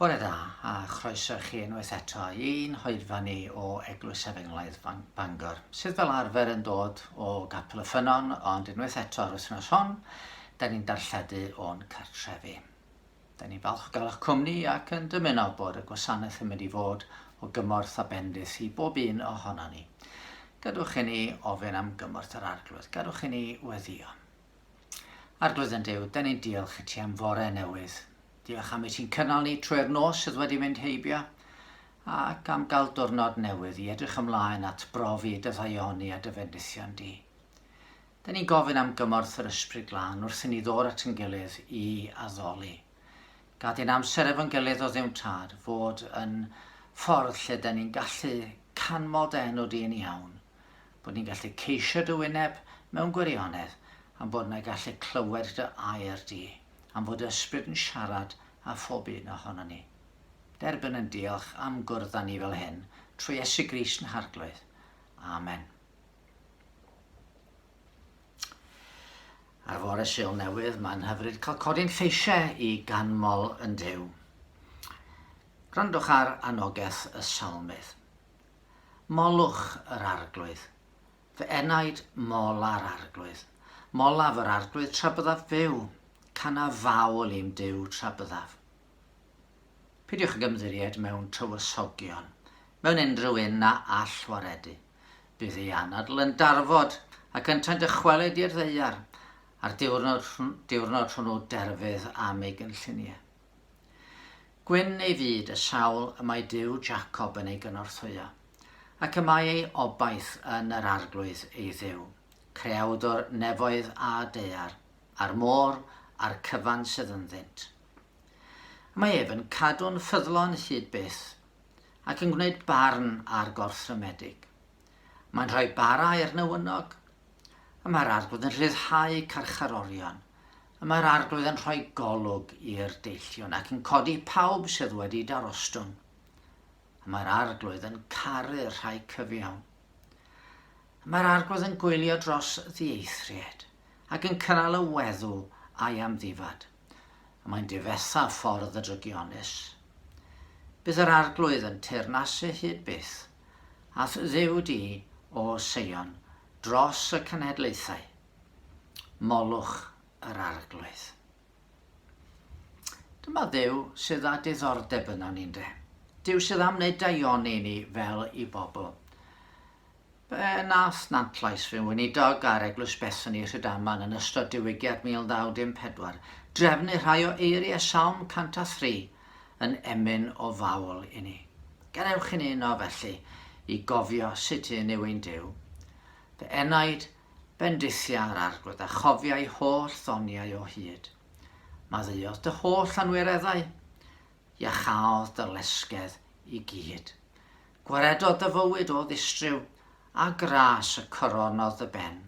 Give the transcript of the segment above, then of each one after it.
Bore da, a chroeso i chi unwaith eto i'n hoedfa ni o Eglwys Efengylaidd Bangor, sydd fel arfer yn dod o Gapel y Ffynnon, ond unwaith eto ar wythnos hon, da ni'n darlledu o'n cartrefi. Da ni'n falch o gael eich cwmni ac yn dymuno bod y gwasanaeth yn mynd i fod o gymorth a bendith i bob un ohono ni. Gadwch i ni ofyn am gymorth yr Arglwydd, gadwch i ni weddio. Arglwydd yn Duw, da ni'n diolch i ti am fore newydd. Diolch am i ti'n cynnal ni trwy'r nos sydd wedi mynd heibio, ac am gael diwrnod newydd i edrych ymlaen at brofi dy ddaioni a dy fendithion di. Da ni'n gofyn am gymorth yr Ysbryd Glân wrth i ni ddod at yn gilydd i addoli. Gad i'n amser efo'n gilydd o Dduw Tad fod yn ffordd lle da ni'n gallu canmol dy enw di yn iawn, bod ni'n gallu ceisio dy wyneb mewn gwirionedd, am bod na gallu clywed dy air di, am fod dy ysbryd yn siarad â phob un ohonon ni. Derbyn yn diolch am gwrdd â ni fel hyn, trwy Iesu Grist yn Harglwydd. Amen. Ar fore Sul newydd, mae'n hyfryd cael codi'n lleisiau i ganmol yn Duw. Gwrandwch ar anogaeth y salmydd. Molwch yr Arglwydd. Fy enaid, mola'r Arglwydd. Molaf yr Arglwydd tra byddaf fyw. Canaf fawl i'm Duw tra byddaf. Peidiwch ag ymddiried mewn tywysogion, mewn unrhyw un na all waredu. Bydd ei anadl yn darfod, ac yntau'n dychwelyd i'r ddaear, a'r diwrnod, diwrnod hwnnw derfydd am ei gynlluniau. Gwyn ei fyd y sawl y mae Duw Jacob yn ei gynorthwyo, ac y mae ei obaith yn yr Arglwydd ei Dduw, creawdwr nefoedd a daear, a'r môr, a'r cyfan sydd ynddynt. Y mae ef yn cadw'n ffyddlon hyd byth, ac yn gwneud barn ar gorthrymedig. Mae'n rhoi bara i'r newynog, Y mae'r Arglwydd yn rhyddhau carcharorion. Y mae'r Arglwydd yn rhoi golwg i'r deillion ac yn codi pawb sydd wedi darostwng. Y mae'r Arglwydd yn caru'r rhai cyfiawn. Y mae'r Arglwydd yn gwylio dros ddieithriaid ac yn cynnal y weddw a'i amddifad. Y mae'n difetha ffordd y drygionus. Bydd yr Arglwydd yn teyrnasu hyd byth, a'th Dduw di, o Seion, dros y cenhedlaethau. Molwch yr Arglwydd. Dyma Dduw sydd â diddordeb ynon ni, ynde? Duw sydd am wneud daioni ni fel i bobl. Fe nath Nantlais fy weinidog ar Eglwys Bethany Rhydaman yn ystod diwygiad 1914 drefnu rhai o eiriau Salm 103 yn emyn o fawl i ni. Gadewch i ni uno felly i gofio sut un yw ein Duw. Fy enaid, bendithia yr Arglwydd a chofia ei holl ddoniau o hyd. Maddeuodd dy holl anwireddau, iachaodd dy lesgedd i gyd. Gwaredodd dy fywyd o ddistryw, a gras y coronodd dy ben.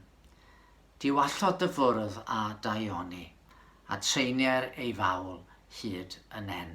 Diwallodd dy fwrdd â daioni, a tseinier ei fawl hyd y nen.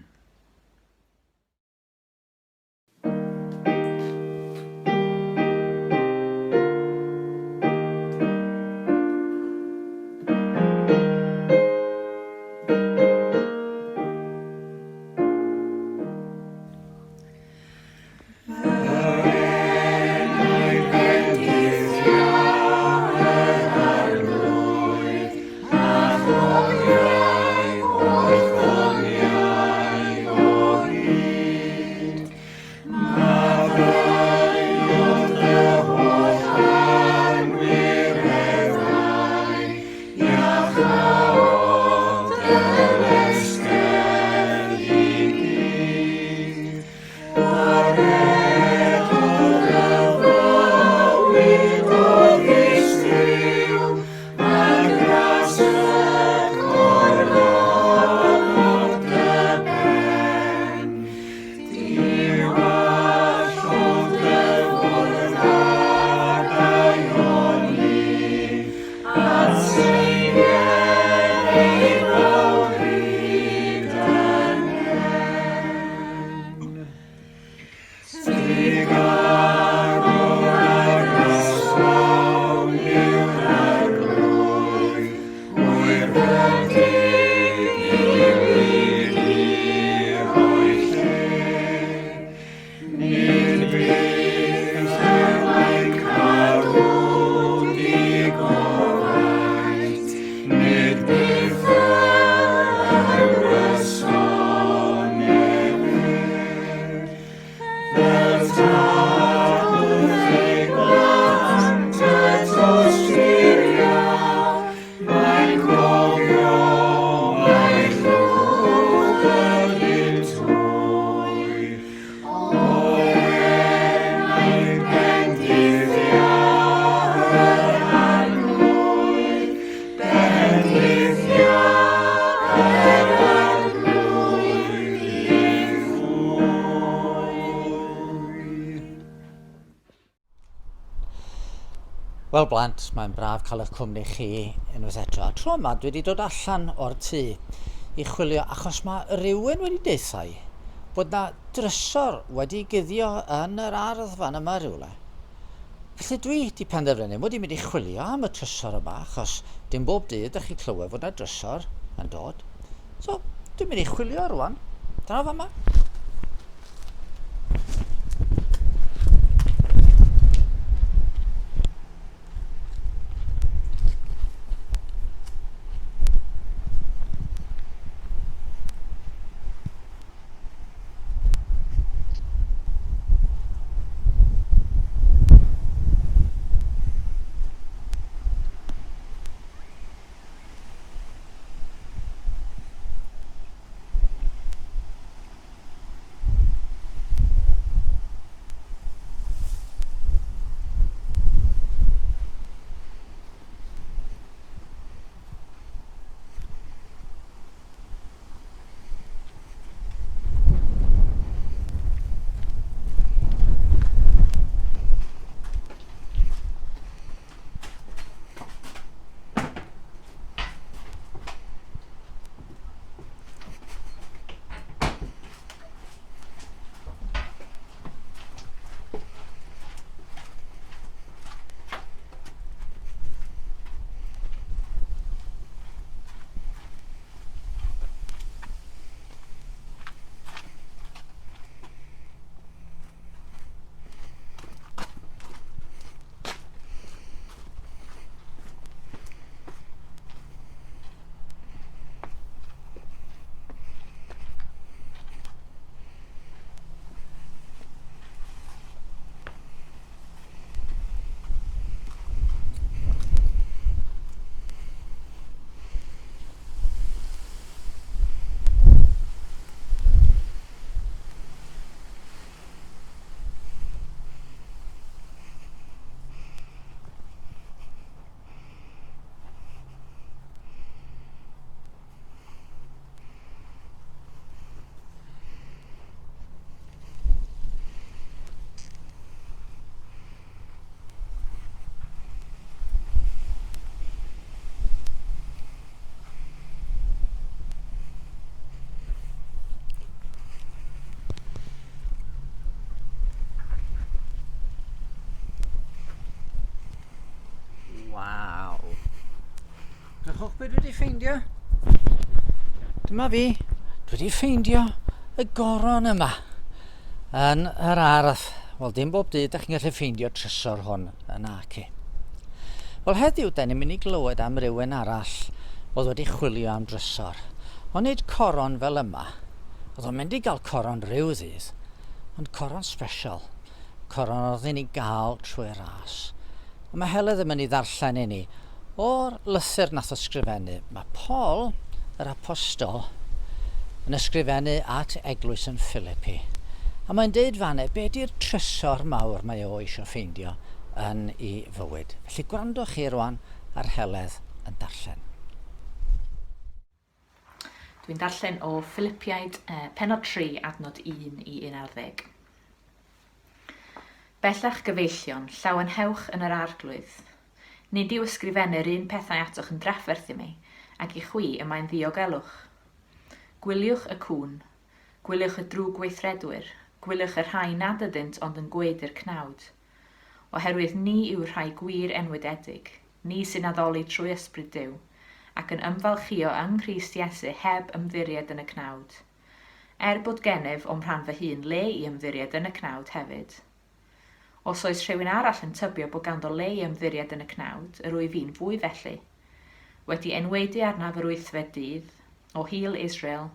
Wel blant, mae'n braf cael eich cwmni chi unwaith eto. A tro yma dwi wedi dod allan o'r tŷ i chwilio achos mae rhywun wedi deutha i bod na drysor wedi guddio yn yr ardd fan yma rhywle. Felly dwi wedi penderfynu mod i'n mynd i chwilio am y trysor yma achos dim bob dydd ydych chi'n clywed fod na drysor yn dod. So, dwi'n mynd i chwilio rwan. Draw fama. Waw. Drychwch beth dwi wedi ffeindio. Dyma fi. Dwi wedi ffeindio y goron yma yn yr ardd. Wel, dim bob dydd da chi'n gallu ffeindio trysor hwn yn ac. Wel, heddiw, da ni'n mynd i glywed am rywun arall oedd wedi chwilio am drysor. Ond nid coron fel yma. Oedd o'n mynd i gael coron rhyw ddydd, ond coron special. Coron oedd yn ei gael trwy ras. Ond mae Heledd yn mynd i ddarllen i ni o'r lythyr nath ysgrifennu. Mae Paul, yr apostol, yn ysgrifennu at eglwys yn Philippi. A mae'n deud fanne, be di'r trysor mawr mae o eisiau ffeindio yn ei fywyd. Felly gwrandwch chi rwan ar Heledd yn darllen. Dwi'n darllen o Philipiaid pennod 3, adnod 1 i 11. Bellach gyfeillion, llawenhewch yn yr Arglwydd. Nid yw ysgrifennu'r un pethau atoch yn drafferth i mi, ac i chwi y mae'n ddiogelwch. Gwyliwch y cŵn, gwyliwch y drwgweithredwyr, gwyliwch y rhai nad ydynt ond yn gwaedu'r cnawd. Oherwydd ni yw'r rhai gwir enwydedig, Ni sy'n addoli trwy Ysbryd Duw, ac yn ymfalchïo yng Nghrist Iesu heb ymddiried yn y cnawd. Er bod gennyf o'm rhan fy hun le i ymddiried yn y cnawd hefyd. Os oes rhywun arall yn tybio bod ganddo le i ymddiried yn y cnawd, yr wyf i'n fwy felly. Wedi enwaedu arnaf yr wythfed dydd, o hil Israel,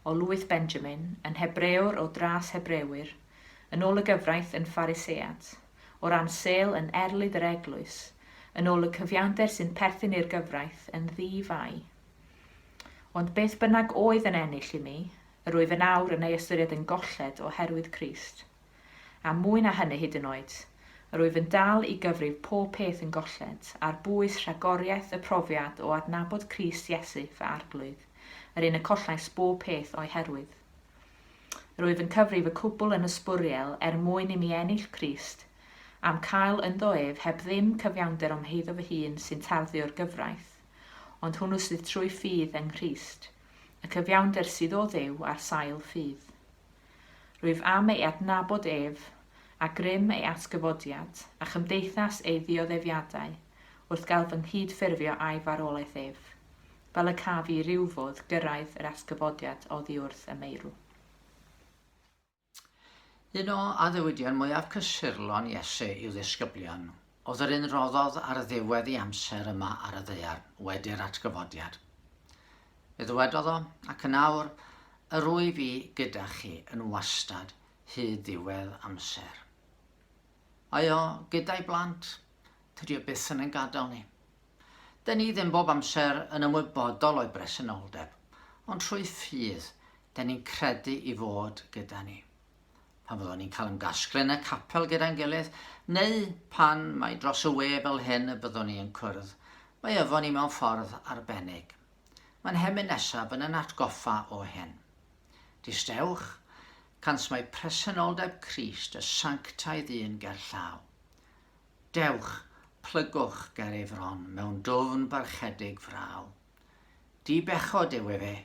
o lwyth Benjamin, yn Hebrewr o dras Hebrewyr, yn ôl y gyfraith yn Pharisead. o ran sêl yn erlid yr eglwys, yn ôl y cyfiawnder sy'n perthyn i'r gyfraith, yn ddi-fai. Ond beth bynnag oedd yn ennill i mi, yr wyf yn awr yn ei ystyried yn golled oherwydd Crist. A mwy na hynny hyd yn oed, yr wyf yn dal i gyfrif pob peth yn golled, ar bwys rhagoriaeth y profiad o adnabod Crist Iesu fy Arglwydd, yr un y collais bob peth o'i herwydd. Rwyf yn cyfrif y cwbl yn ysbwriel er mwyn i mi ennill Crist, A'm cael ynddo ef, heb ddim cyfiawnder o'm heiddo fy hun sy'n tarddu o'r gyfraith, ond hwnnw sydd trwy ffydd yng Nghrist, y cyfiawnder sydd o Dduw ar sail ffydd. Rwyf am ei adnabod ef, a grym ei atgyfodiad, a chymdeithas ei ddioddefiadau, wrth gael fy nghyd-ffurfio â'i farwolaeth ef, fel y caf i rywfodd gyrraedd yr atgyfodiad oddi wrth y meirw. Un o addewidion mwyaf cysurlon Iesu i'w ddisgyblion oedd yr un roddodd ar ddiwedd ei amser yma ar y ddaear wedi'r atgyfodiad. Fe ddywedodd o, ac yn awr, yr wyf i gyda chi yn wastad hyd ddiwedd amser. Mae o gyda'i blant, tydi o byth yn ein gadael ni. Dyn ni ddim bob amser yn ymwybodol o'i bresenoldeb, ond trwy ffydd, Dyn ni'n credu i fod gyda ni. Pan fyddwn ni'n cael ymgasglu yn y capel gyda'n gilydd, neu pan mae dros y we fel hyn y byddwn ni yn cwrdd, mae efo ni mewn ffordd arbennig. Mae'n hemyn nesaf yn yn atgoffa o hyn. Distewch, cans mae presenoldeb Crist y sanctaidd un ger llaw. Dewch, plygwch ger ei fron mewn dwfn barchedig fraw. Di-bechod yw efe.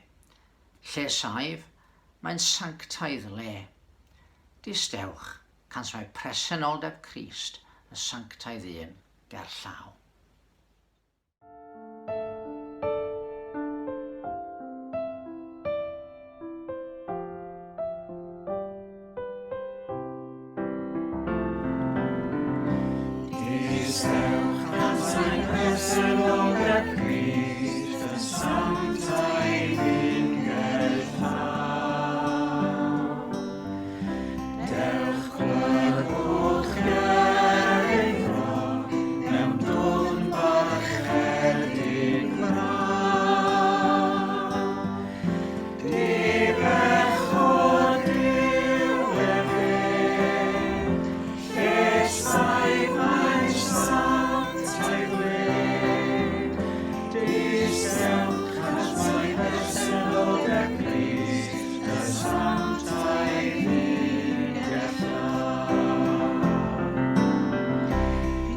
Lle saif, mae'n sanctaidd le. Distewch, cans mae presenoldeb Crist, y sanctaidd un, ger llaw. Distewch at ein presenoldeb Crist, y sanctaidd un ger llaw. Dewch plygwch ger ei fron, mewn dwfn barchedig fraw. Dibechod yw efe, lle saif mae'n sanctaidd le. Distewch at ei bresenoldeb Crist, y sanctaidd un gerllaw.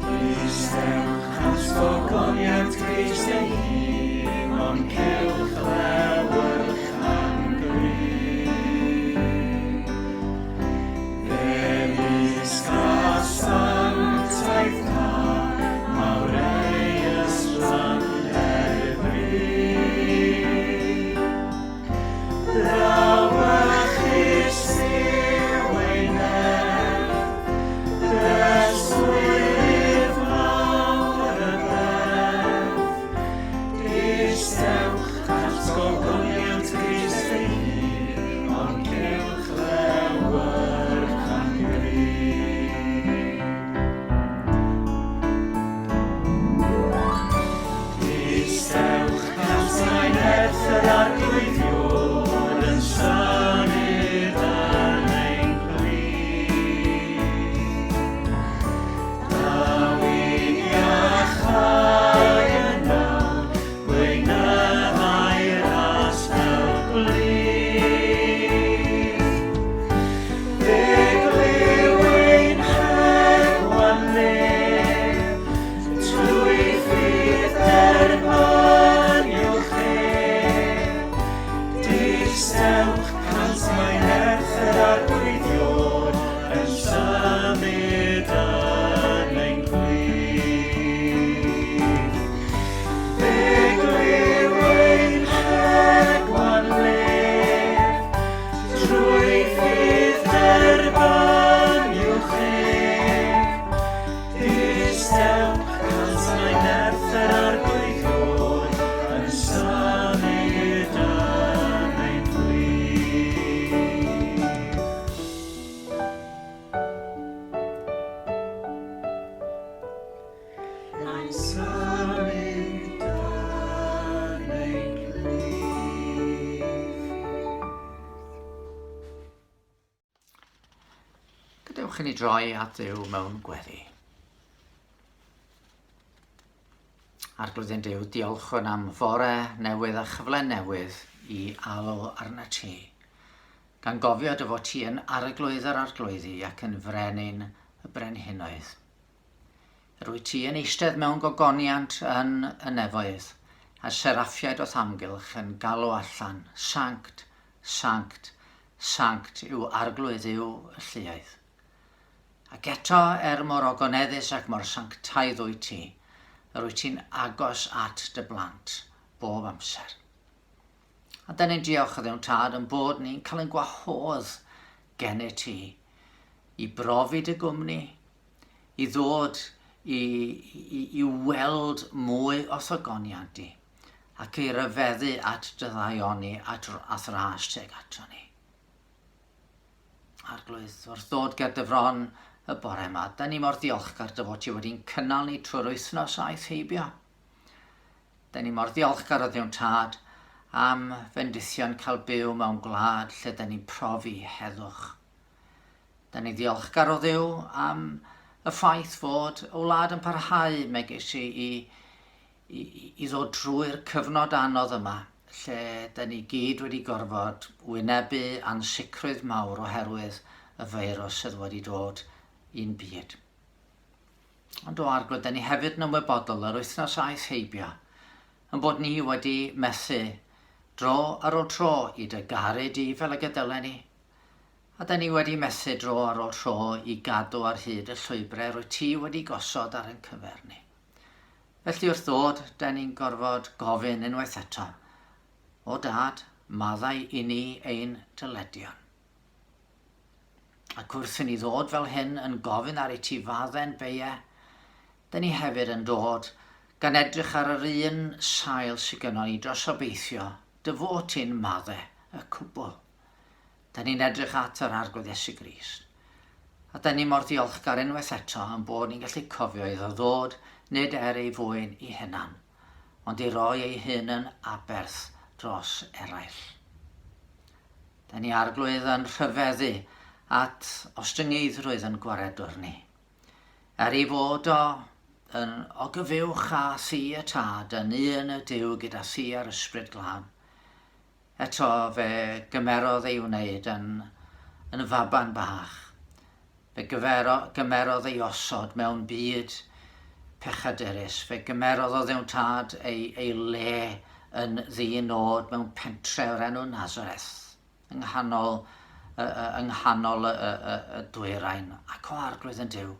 Distewch at gogoniant Crist ei hun, ond cylch lewyrch a'n gryf. Fe lusg a sanctaidd da, mawr ei ysblander bryd. Lawachus yw ei nerth, Preswylydd mawr y bedd. Distewch at gogoniant Crist ei hun, ond cylch lewyrch a'n gryf. Distewch at nerth yr Arglwydd Iôr yn symud yn ein plith. Daw i'n iachau yn awr, gweinyddau ras fel gwlith. Fe glyw ein henwa'n lef, Trwy ffydd derbyniwch ef, distewch cant mae nerth yr Arglwydd Iôr yn symud yn ein plith. Fe glyw ein hegwan lef, trwy ffydd derbyniwch ef, Distewch, cant mae nerth yr Arglwydd Iôr yn symud yn ein plith. Yn symud yn ein plith. Gadewch i ni droi at Dduw mewn gweddi. Arglwydd ein Duw, diolchwn am fore newydd a chyfle newydd i alw arna ti. Gan gofio dy fod ti yn arglwydd yr arglwyddi ac yn frenin y brenhinoedd. Yr wyt ti yn eistedd mewn gogoniant yn y nefoedd, a seraffiaid o'th amgylch yn galw allan, Sanct, Sanct, Sanct yw Arglwydd Duw y lluoedd. Ac eto, er mor ogoneddus ac mor sanctaidd wyt ti, yr wyt ti'n agos at dy blant bob amser. A dyn ni'n diolch o Dduw'n Tad yn bod ni'n cael ein gwahodd gennyt ti i brofi dy gwmni, i ddod i, i, i weld mwy o'th ogoniant di, ac i ryfeddu at dy ddaioni at, at ras tuag ato ni. Arglwydd, wrth ddod ger dy fron y bore yma, da ni mor ddiolchgar dy fod ti wedi'n cynnal ni trwy'r wythnos aeth heibio. Da ni mor ddiolchgar o Dduw'n Tad am fendithion cael byw mewn gwlad lle da ni'n profi heddwch. Da ni ddiolchgar o Dduw am y ffaith fod y wlad yn parhau megis i, i, i, i ddod drwy'r cyfnod anodd yma lle da ni gyd wedi gorfod wynebu ansicrwydd mawr oherwydd y feirws sydd wedi dod i'n byd. Ond o Arglwydd, da ni hefyd yn ymwybodol yr wythnos aeth heibio, yn bod ni wedi methu dro ar ôl tro i dy garu di fel y gydylen ni, a da ni wedi methu dro ar ôl tro i gadw ar hyd y llwybrau rwyt ti wedi gosod ar ein cyfer ni. Felly wrth ddod, da ni'n gorfod gofyn unwaith eto, O Dad, maddau i ni ein dyledion. Ac wrth i ni ddod fel hyn yn gofyn ar i ti fadde'n beie, da ni hefyd yn dod gan edrych ar yr un sail sydd gynnon ni dros obeithio dy fod ti'n madde y cwbl. Da ni'n edrych at yr Arglwydd Iesu Grist. A da ni mor ddiolchgar unwaith eto yn bod ni'n gallu cofio iddo ddod nid er ei fwyn i hunan, ond i roi ei hun yn aberth dros eraill. Da ni Arglwydd yn rhyfeddu at ostyngeiddrwydd yn gwaredwr ni. Er ei fod o yn ogyfuwch â thi y Tad, yn un y Duw gyda thi a'r Ysbryd Glân, Eto fe gymerodd ei wneud yn yn faban bach. Fe gyfero, gymerodd ei osod mewn byd pechadurus. Fe gymerodd o Dduw'n Tad ei, ei le yn ddi-nod mewn pentre o'r enw Nazareth, yng nghanol, yng nghanol y, y, y, y dwyrain, ac o Arglwydd yn Duw.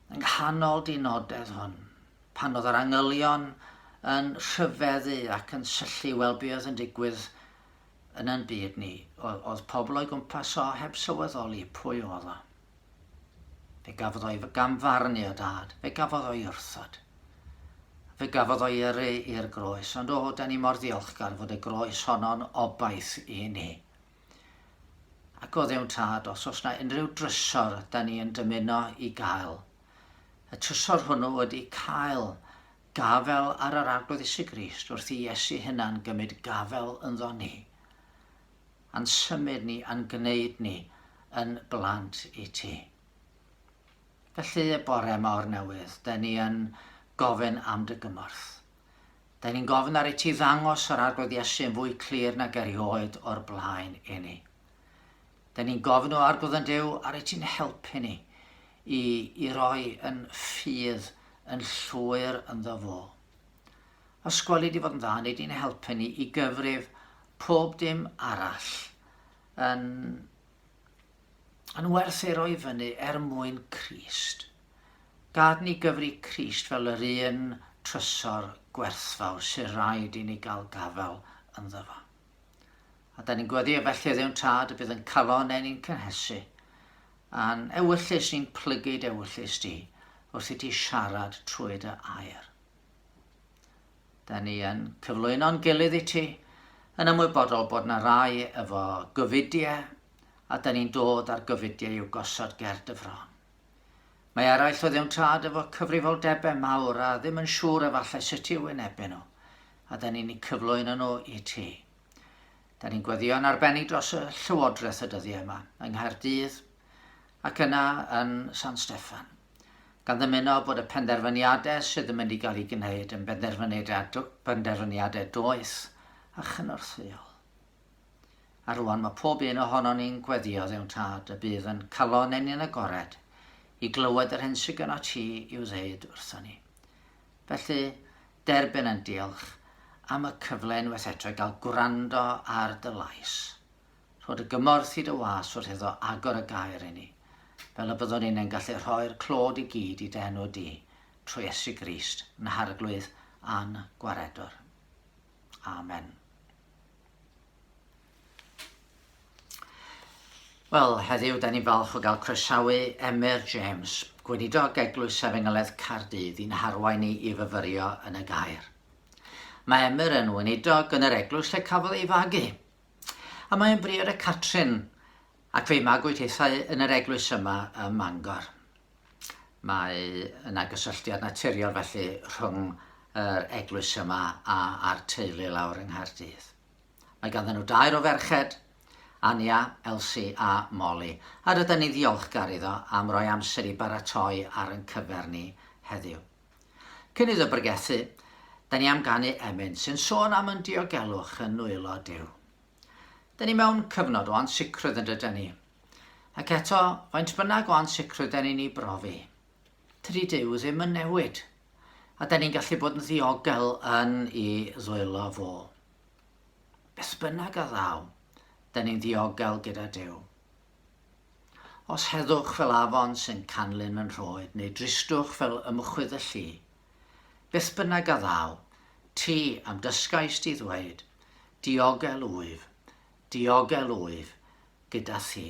Yng nghanol dinodedd hwn, pan oedd yr angylion yn rhyfeddu ac yn syllu i weld be oedd yn digwydd yn ein byd ni, oedd pobl o'i gwmpas o heb sylweddoli pwy oedd o. Fe gafodd o'i gamfarnu o dad, fe gafodd o'i wrthod. Fe gafodd o'i yrru i'r groes, ond o, da ni mor ddiolchgar fod y groes honno'n obaith i ni. Ac o Dduw Tad, os oes 'na unrhyw drysor da ni yn dymuno i gael, y trysor hwnnw ydy cael gafel ar yr Arglwydd Iesu Grist wrth i Iesu hunan gymryd gafel ynddo ni, a'n symud ni a'n gwneud ni yn blant i ti. Felly y bore yma o'r newydd, da ni yn gofyn am dy gymorth. Da ni'n gofyn ar i ti ddangos yr Arglwydd Iesu yn fwy clir nag erioed o'r blaen i ni. Da ni'n gofyn o Arglwydd yn Duw ar i ti'n helpu ni i, i roi yn ffydd yn llwyr ynddo fo. Os gweli di fod yn dda, neu di'n helpu ni i gyfrif pob dim arall yn, yn werth ei roi fyny er mwyn Crist. Gad ni gyfri Crist fel yr un trysor gwerthfawr sy raid i ni gael gafael ynddo fo. A da ni'n gweddio felly Dduw'n Tad y bydd yn calonnau ni'n cynhesu, a'n ewyllys ni'n plygu d'ewyllys di wrth i ti siarad trwy dy air. Da ni yn cyflwyno'n gilydd i ti, yn ymwybodol bod na rai efo gofidiau, a da ni'n dod â'r gofidiau i'w gosod ger dy fron. Mae eraill o Dduw'n Tad efo cyfrifoldebau mawr a ddim yn siŵr efallai sut i'w wynebu nhw, a da ni'n eu cyflwyno nhw i ti. Da ni'n gweddïo'n arbennig dros y llywodraeth y dyddiau yma, yng Nghaerdydd ac yna yn San Steffan, gan ddymuno bod y penderfyniadau sydd yn mynd i gael eu gwneud yn benderfyniadau, benderfyniadau doeth a chynorthwyol. A rwan mae pob un ohonon ni'n gweddio Dduw'n Tad y bydd yn calonnau ni'n agored i glywed yr hyn sydd gyda ti i'w ddeud wrthon ni. Felly, derbyn yn diolch am y cyfle unwaith eto i gael gwrando ar dy lais. Rho dy gymorth i dy was wrth iddo agor y gair i ni, fel y byddwn ni'n gallu rhoi'r clod i gyd i dy enw di, trwy Iesu Grist, yn Harglwydd a'n Gwaredwr. Amen. Wel, heddiw, da ni'n falch o gael croesawu Emyr James, gweinidog Eglwys Efengyledd Caerdydd, i'n harwain ni i fyfyrio yn y gair. Mae Emyr yn weinidog yn yr eglwys lle cafodd ei fagu. A mae'n briod y Catrin, ac fe'i magwyd hithau yn yr eglwys yma ym Mangor. Mae yna gysylltiad naturiol felly rhwng yr eglwys yma a, a'r teulu lawr yng Nghaerdydd. Mae ganddyn nhw dair o ferched, Anya, Elsie a Molly, a rydyn ni'n ddiolchgar iddo am roi amser i baratoi ar ein cyfer ni heddiw. Cyn iddo bregethu, da ni am ganu emyn sy'n sôn am yn diogelwch yn nwylo Duw. Da ni mewn cyfnod o ansicrwydd yn dydyn ni. Ac eto, faint bynnag o ansicrwydd da ni'n ei brofi, tydi Duw ddim yn newid, a da ni'n gallu bod yn ddiogel yn ei ddwylo fo. Beth bynnag a ddaw, da ni'n ddiogel gyda Duw. Os heddwch fel afon sy'n canlyn yn rhoed, neu dristwch fel ymchwydd y llu, beth bynnag a ddaw, ti am dysgais di ddweud, diogel wyf, diogel wyf gyda thi.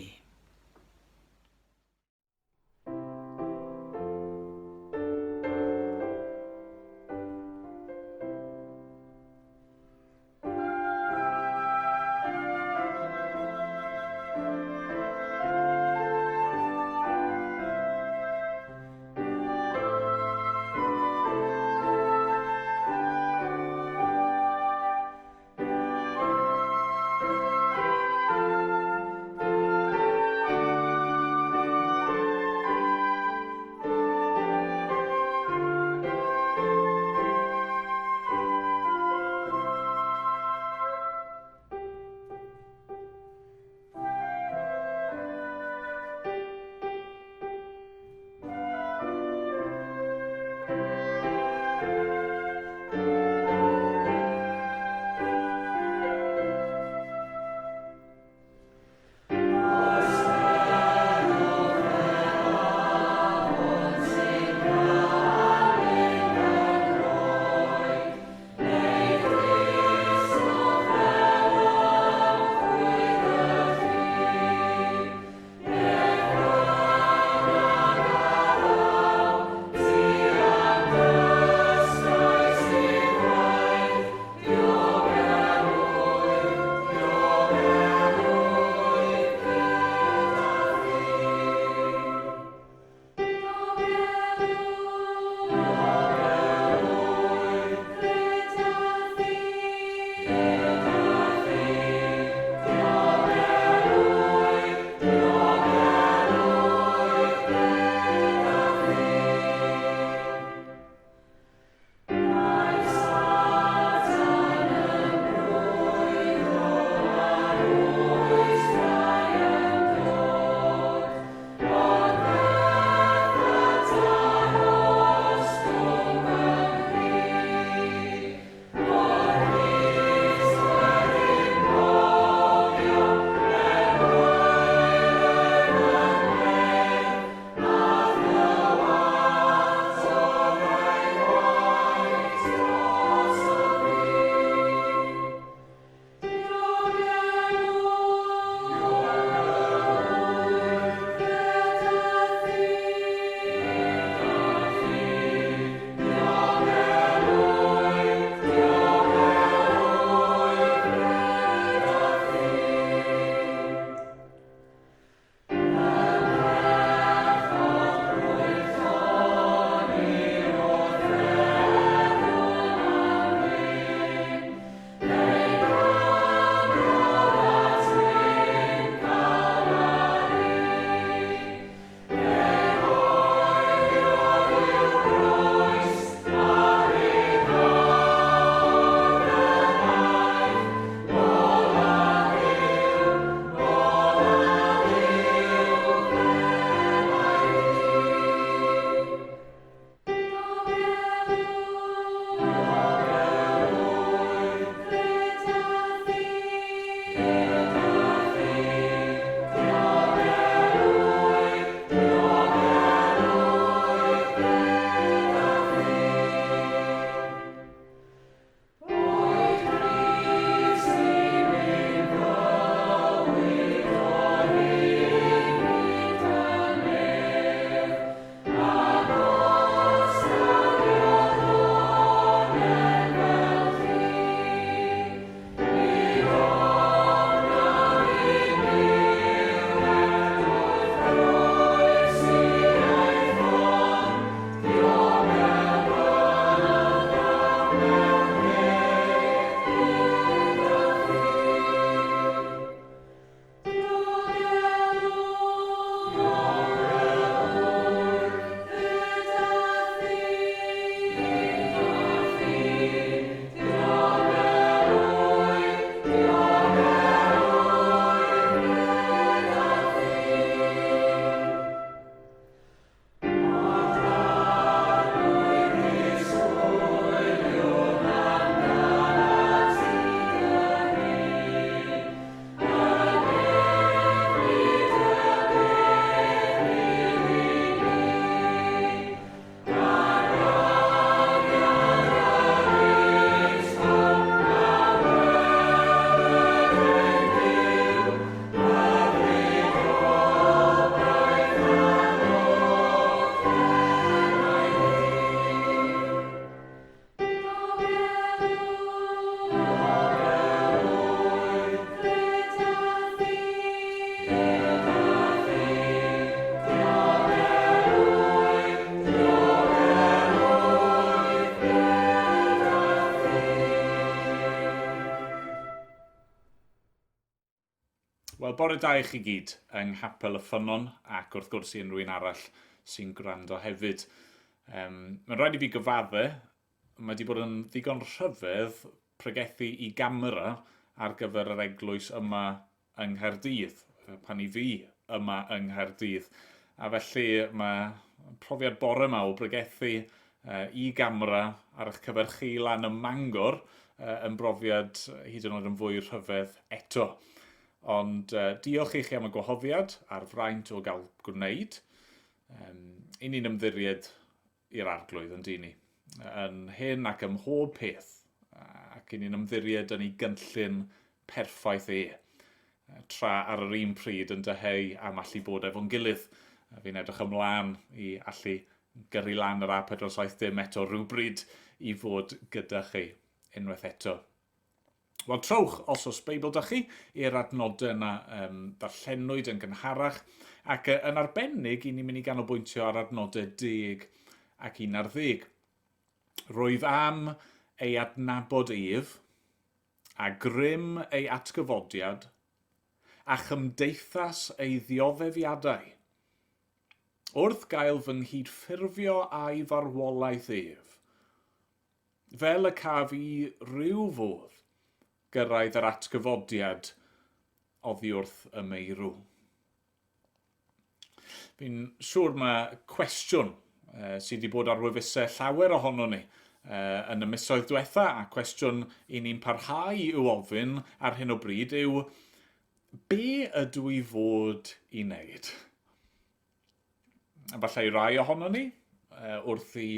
Wel, bore da i chi gyd yng Nghapel y Ffynnon ac wrth gwrs i unrhyw un arall sy'n gwrando hefyd. Um, mae'n rhaid i fi gyfadde, mae wedi bod yn ddigon rhyfedd pregethu i gamera ar gyfer yr eglwys yma yng Nghaerdydd, pan i fi yma yng Nghaerdydd. A felly mae profiad bore yma o bregethu i gamera ar eich cyfer chi lan ym Mangor yn brofiad hyd yn oed yn fwy rhyfedd eto. Ond diolch i chi am y gwahoddiad a'r fraint o gael gwneud. Um, I ni'n ymddiried i'r Arglwydd yn dyn ni, yn hyn ac ym mhob peth, ac i ni'n ymddiried yn ei gynllun perffaith e, tra ar yr un pryd yn dyheu am allu bod efo'n gilydd. Fi'n edrych ymlaen i allu gyrru lan yr A470 eto rhywbryd i fod gyda chi unwaith eto. Wel, trowch, os oes Beibl da chi, i'r adnodau yna um, darllenwyd yn gynharach, ac yn arbennig i ni'n mynd i ganolbwyntio ar adnodau 10 ac 11. Rwyf am ei adnabod ef, a grym ei atgyfodiad, a chymdeithas ei ddioddefiadau, wrth gael fy nghydffurfio â'i farwolaeth ef, Fel y caf i ryw fodd gyrraedd yr atgyfodiad oddi wrth y meirw. Fi'n siŵr mae cwestiwn eh, sydd wedi bod ar wefusau llawer ohono ni eh, yn y misoedd diwetha, a cwestiwn i ni'n parhau i'w ofyn ar hyn o bryd yw be ydw i fod i wneud? Falle i rai ohono ni, wrth i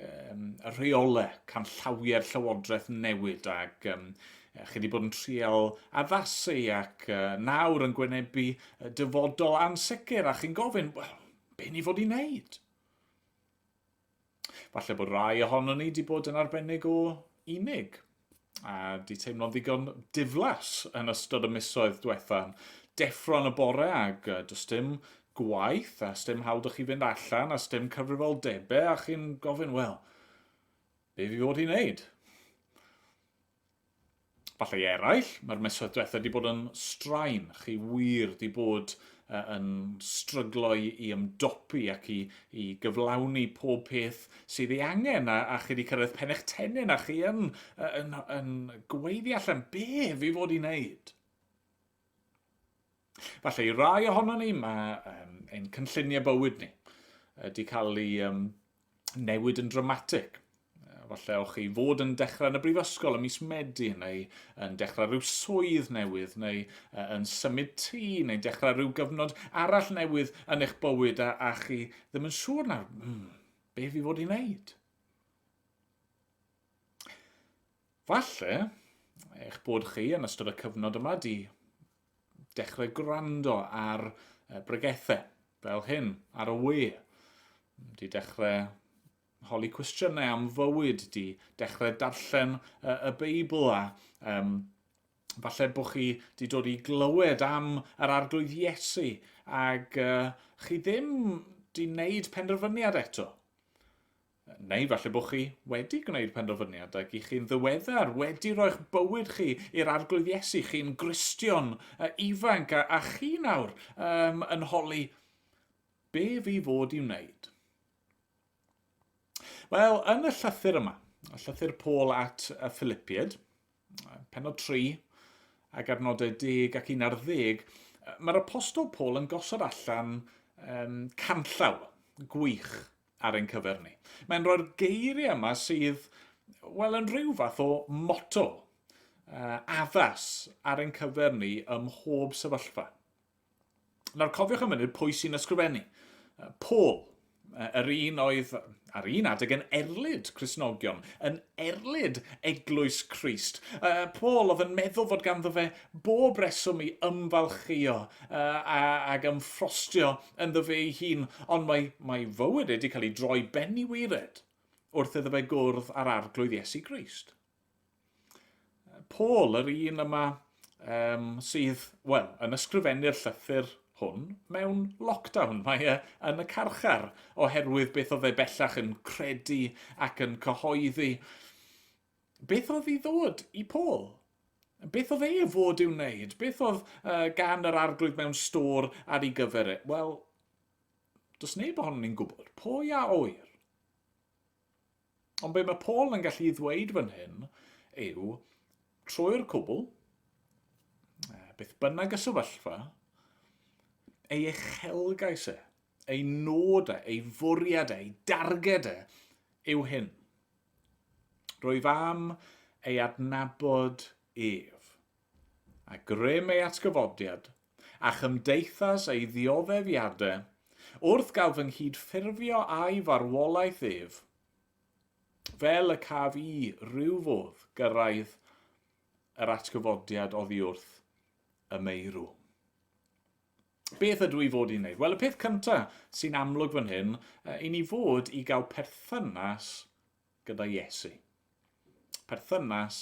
um, rheolau, canllawiau'r llywodraeth newid ac um, chi wedi bod yn trial addasu ac uh, nawr yn gwynebu dyfodol ansicr a chi'n gofyn, well, be ni fod i wneud? Falle bod rai ohonon ni wedi bod yn arbennig o unig a di teimlo'n ddigon diflas yn ystod y misoedd diwetha. Deffro yn y bore ag does dim gwaith a sdim hawl 'da chi fynd allan a sdim cyfrifoldebau a chi'n gofyn, wel, be fi fod i wneud? Falle i eraill, mae'r misoedd diwetha wedi bod yn straen. Chi wir wedi bod uh, yn stryglo i, i ymdopi ac i, i gyflawni pob peth sydd ei angen a, a chi wedi cyrraedd pen eich tennyn a chi yn, yn, yn gweiddi allan be fi fod i wneud. Falle i rai ohono ni, mae um, ein cynlluniau bywyd ni wedi cael ei um, newid yn dramatig. Falle o'ch chi fod yn dechrau yn y brifysgol ym mis Medi, neu yn dechrau rhyw swydd newydd, neu yn symud tŷ, neu dechrau rhyw gyfnod arall newydd yn eich bywyd, a, a chi ddim yn siŵr nawr, mm, be fi fod i wneud? Falle eich bod chi yn ystod y cyfnod yma di dechrau gwrando ar bregethau fel hyn ar y we. Di dechrau holi cwestiynau am fywyd, di dechrau darllen y, y Beibl a um, falle bod chi di dod i glywed am yr Arglwydd Iesu ac uh, chi ddim di wneud penderfyniad eto. Neu falle bod chi wedi gwneud penderfyniad ac i chi'n ddiweddar wedi roi'ch bywyd chi i'r Arglwydd Iesu, chi'n Gristion ifanc a, a chi nawr um, yn holi be fi fod i wneud? Wel, yn y llythyr yma, y llythyr Paul at y Philippiaid, penod 3 ac adnodau 10 ac 11, mae'r apostol Paul yn gosod allan um, canllaw gwych ar ein cyfer ni. Mae'n rhoi'r geiriau yma sydd, wel, yn rhyw fath o motto uh, addas ar ein cyfer ni ym mhob sefyllfa. Nawr cofiwch am munud pwy sy'n ysgrifennu. Paul, yr un oedd ar un adeg yn erlid Cristnogion, yn erlid Eglwys Crist. Paul oedd yn meddwl fod ganddo fe bob reswm i ymfalchïo ag ymffrostio ynddo fe ei hun, ond mae, mae fywyd e wedi cael ei droi ben i waered wrth iddo fe gwrdd â'r Arglwydd Iesu Grist. Paul, yr un yma um, sydd, wel, yn ysgrifennu'r llythyr hwn mewn lockdown. Mae e yn y carchar oherwydd beth oedd e bellach yn credu ac yn cyhoeddi. Beth oedd i ddod i Paul? Beth oedd e fod i'w wneud? Beth oedd gan yr arglwydd mewn stôr ar ei gyfer e? Wel, does neb ohonon ni'n gwybod. Pwy a oer? Ond be mae Paul yn gallu ddweud fan hyn yw, trwy'r cwbl, beth bynnag y sefyllfa, ei uchelgais e, ei nod e, ei fwriad e, ei darged e, yw hyn. Rwyf am ei adnabod ef, a grym ei atgyfodiad, a chymdeithas ei ddioddefiadau, wrth gael fy nghyd-ffurfio â'i farwolaeth ef, fel y caf i ryw fodd gyrraedd yr atgyfodiad oddi wrth y meirw. Beth ydw i fod i wneud? Wel, y peth cyntaf sy'n amlwg fan hyn, i ni fod i gael perthynas gyda Iesu. Perthynas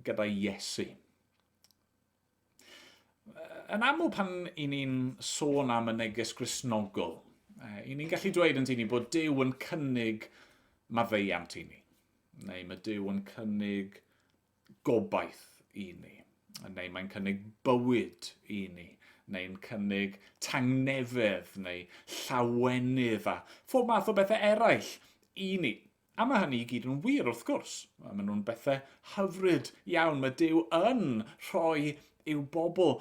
gyda Iesu. Yn aml pan i ni'n sôn am y neges Gristnogol, i ni'n gallu dweud yn ni bod Duw yn cynnig maddeuant i ni. Neu mae Duw yn cynnig gobaith i ni, neu mae'n cynnig bywyd i ni, neu'n cynnig tangnefedd neu llawenydd a phob math o bethau eraill i ni. A mae hynny i gyd yn wir wrth gwrs. Maen nhw'n bethau hyfryd iawn. Mae Duw yn rhoi i'w bobl.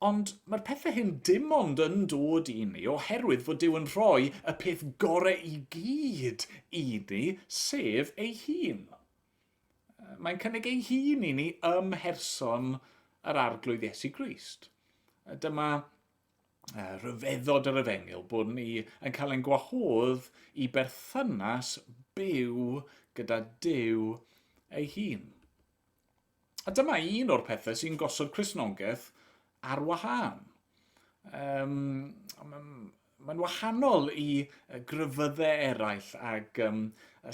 Ond mae'r pethau hyn dim ond yn dod i ni oherwydd fod Duw yn rhoi y peth gorau i gyd i ni, sef ei hun. Mae'n cynnig ei hun i ni ym mherson yr Arglwydd Iesu Grist. Dyma rhyfeddod yr efengyl bod ni yn cael ein gwahodd i berthynas byw gyda Duw ei hun. A dyma un o'r pethau sy'n gosod Cristnogaeth ar wahân. Um, Mae'n wahanol i grefyddau eraill ac um,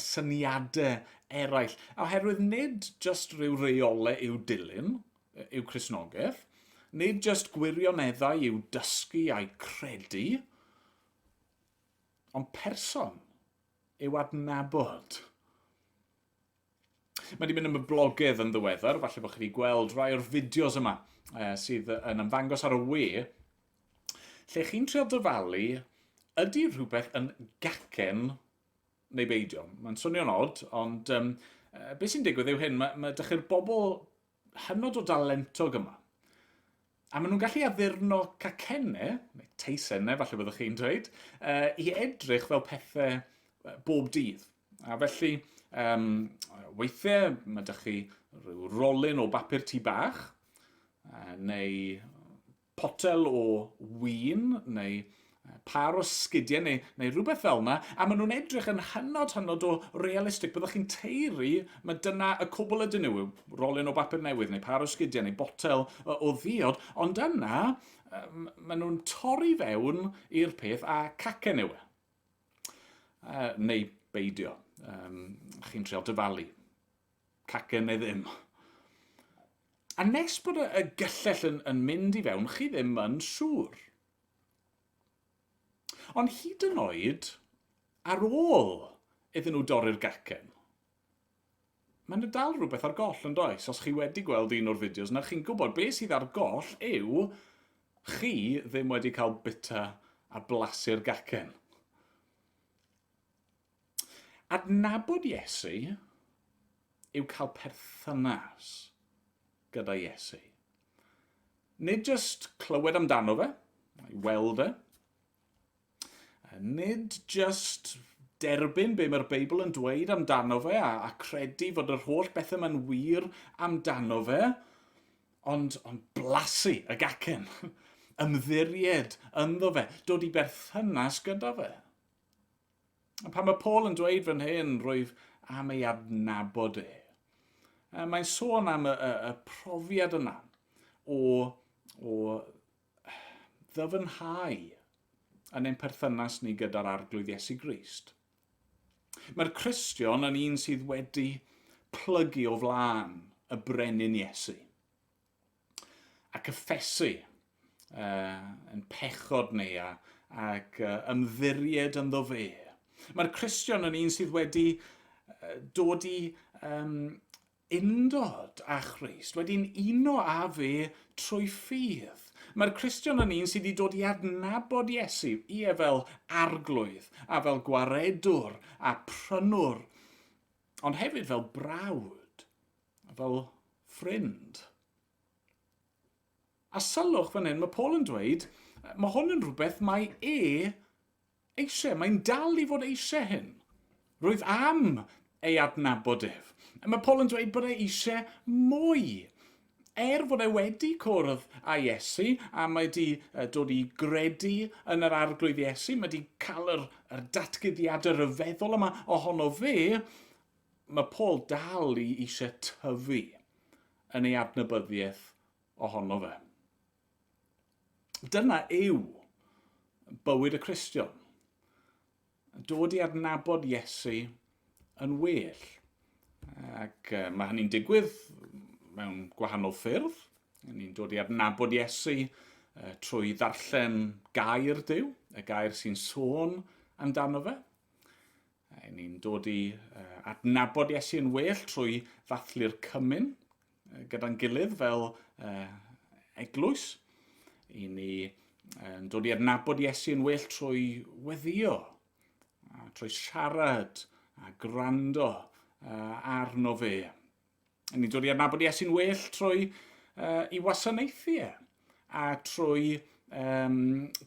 syniadau eraill, oherwydd nid just rhyw reolau i'w dilyn, yw Cristnogaeth, nid just gwirioneddau i'w dysgu a'i credu, ond person yw adnabod. Mae wedi mynd yn boblogaidd yn ddiweddar, falle bod chi wedi gweld rhai o'r fideos yma sydd yn ymddangos ar y we, lle chi'n trio dyfalu ydy rhywbeth yn gacen neu beidio. Mae'n swnio'n od, ond um, beth sy'n digwydd yw hyn, mae, mae dych chi'r bobl hynod o dalentog yma. A maen nhw'n gallu addurno cacennau, neu teisennau falle byddwch chi'n dweud, uh, i edrych fel pethau bob dydd. A felly, um, weithiau mae ydych chi rhyw rolyn o bapur tŷ bach, uh, neu potel o win neu par o sgidiau neu, neu rhywbeth fel yna, a maen nhw'n edrych yn hynod, hynod o realistig. Byddwch chi'n teiri, mae dyna y cwbl ydyn nhw, yw rolyn o bapur newydd neu par o sgidiau neu botel o ddiod, ond yna, maen nhw'n torri fewn i'r peth a cacen yw e. Neu beidio. Um, chi'n trial dyfalu. Cacen neu ddim. A nes bod y, y gyllell yn, yn mynd i fewn, chi ddim yn siŵr. Ond hyd yn oed ar ôl iddyn nhw dorri'r gacen, mae yna dal rhywbeth ar goll yn does? Os chi wedi gweld un o'r fideos yna, chi'n gwybod beth sydd ar goll yw chi ddim wedi cael bita a blasu'r gacen. Adnabod Iesu yw cael perthynas gyda Iesu. Nid jyst clywed amdano fe, i weld e. Nid jyst derbyn be mae'r Beibl yn dweud amdano fe a, a credu fod yr holl bethau mae'n wir amdano fe, ond, ond blasu y gacen, ymddiried ynddo fe, dod i berthynas gyda fe. A pan mae Paul yn dweud fan hyn, rwyf am ei adnabod e. Mae'n sôn am y, y, y profiad yna o, o ddyfnhau yn ein perthynas ni gyda'r Arglwydd Iesu Grist. Mae'r Cristion yn un sydd wedi plygu o flaen y brenin Iesu. a cyffesu uh, yn pechod ni a, ac uh, ymddiried ynddo fe. Mae'r Cristion yn un sydd wedi uh, dod i um, undod â Christ, wedi'n uno â fe trwy ffydd. Mae'r Cristion yn un sydd wedi dod i adnabod Iesu, ie fel arglwydd, a fel gwaredwr, a prynwr, ond hefyd fel brawd, fel ffrind. A sylwch fan hyn, mae Paul yn dweud, mae hwn yn rhywbeth mae e eisiau, mae'n dal i fod eisiau hyn. Rwyf am ei adnabod ef. Mae Paul yn dweud bod e eisiau mwy. Er fod e wedi cwrdd â Iesu a mae wedi dod i gredu yn yr arglwydd Iesu, mae wedi cael yr, yr datguddiadau rhyfeddol yma ohono fe, mae Paul dal i eisiau tyfu yn ei adnabyddiaeth ohono fe. Dyna yw bywyd y Cristion. Dod i adnabod Iesu yn well. Ac mae hynny'n digwydd mewn gwahanol ffyrdd. Ni'n dod i adnabod Iesu trwy ddarllen gair Duw, y gair sy'n sôn amdano fe. Ni'n dod i adnabod Iesu yn well trwy ddathlu'r cymun gyda'n gilydd fel eglwys. I ni yn dod i adnabod Iesu yn well trwy weddio, a trwy siarad a gwrando arno fe. Ni'n dod i adnabod Iesu'n well trwy i wasanaethu e, a trwy um,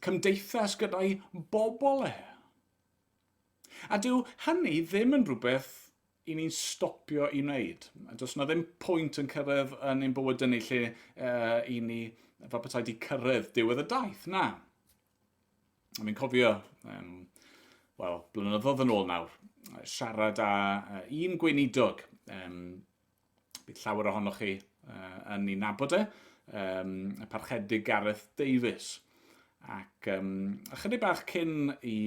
cymdeithas gyda'i bobl e. A dyw hynny ddim yn rhywbeth i ni'n stopio i wneud. Does yna ddim pwynt yn cyrraedd yn ein bywydau ni lle uh, i ni fel petai di cyrraedd diwedd y daith, na. A mi'n cofio, um, wel, blynyddoedd yn ôl nawr, siarad â un gweinidog, um, bydd llawer ohonoch chi uh, yn ei nabod e, um, y parchedig Gareth Davies. Ac um, ychydig bach cyn i